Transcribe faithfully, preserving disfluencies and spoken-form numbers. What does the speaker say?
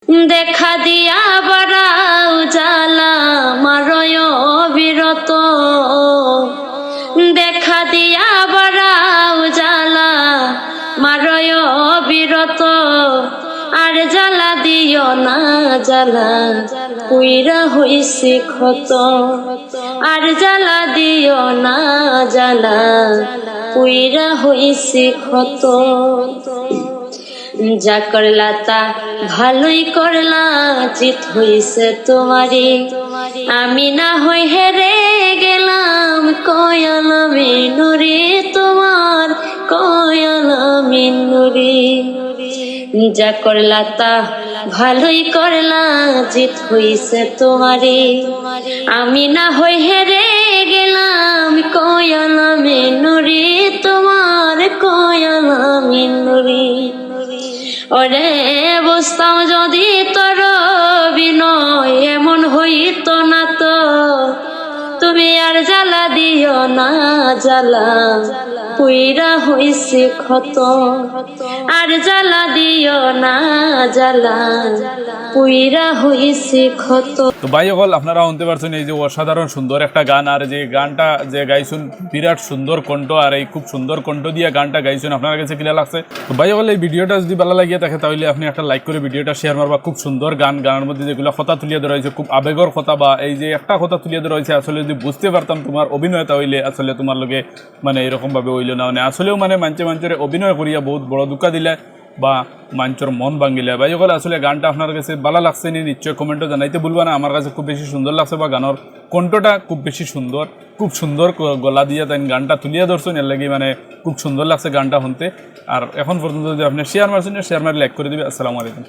দেখা দিয়া বাড়াও জ্বালা, মারয় অবিরত। দেখা দিয়া বাড়াও জ্বালা, মারয় অবিরত। আর জ্বালা দিও না জ্বালা, পুইরা হইছি ক্ষত। আর জ্বালা দিও না জ্বালা, পুইরা হইছি ক্ষত। যা করলা তা ভালোই করলা, জিত হইছে তোমারই। আমি না হই হেরে গেলাম, কয়ালামি নুরি তোমার, কয়ালামি নুরি। যা করলা তা ভালোই করলা, জিত হইছে তোমারই। আমি না হই হেরে গেলাম, কয়ালামি নুরি তোমার, কয়ালামি নুরি। ওরে, বুঝতাম যদি তোর অভিনয়, এমন হইতো না তো। তুমি আর জ্বালা দিও না জ্বালা, পুইরা হইছি ক্ষত। আর জ্বালা দিও না জ্বালা, পুইরা হইছি ক্ষত। তো ভাই অকল, আপনারা হুনতে পারছেন এই যে অসাধারণ সুন্দর একটা গান, আর যে গানটা যে গাইছইন, বিরাট সুন্দর কণ্ঠ, আর এই খুব সুন্দর কণ্ঠ দিয়া গানটা গাইছইন। আপনার কাছে কিলা লাগছে? তো ভাই অকল, এই ভিডিওটা যদি ভালা লাগিয়া থাকে, তাইলে আপনে একটা like করি ভিডিওটা share মারবা। খুব সুন্দর গান, গানর মধ্যে যেগুলা কথা তুলিয়া ধরা অইছে, খুব আবেগর কথা, বা এই যে একটা কথা তুলিয়া ধরা অইছে, আসলে যদি বুঝতে পারতাম তোমার অভিনয়, তাইলে আসলে তোমার লগে মানে এরকম ভাবে অইলো না। মানে আসলেও মানে মানষে মানষরে অভিনয় করিয়া বহুত বড় ধোঁকা দিলা বা মানষর মন ভাঙ্গিলা। ভাই অকল, আসলে গানটা আপনার কাছে ভালা লাগছে নি, নিশ্চয় কমেন্টো জানাইতে ভুলবা না। আমার কাছে খুব বেশি সুন্দর লাগছে, বা গানর কণ্ঠটা খুব বেশি সুন্দর, খুব সুন্দর গ-, গলা দিয়া তাইন গানটা তুলিয়া ধরছইন, এর লাগি মানে খুব সুন্দর লাগছে গানটা হুনতে। আর এখন পর্যন্ত যদি আপনে share মারছইন, share মারি like করি দিবা। আসসালামু আলাইকুম।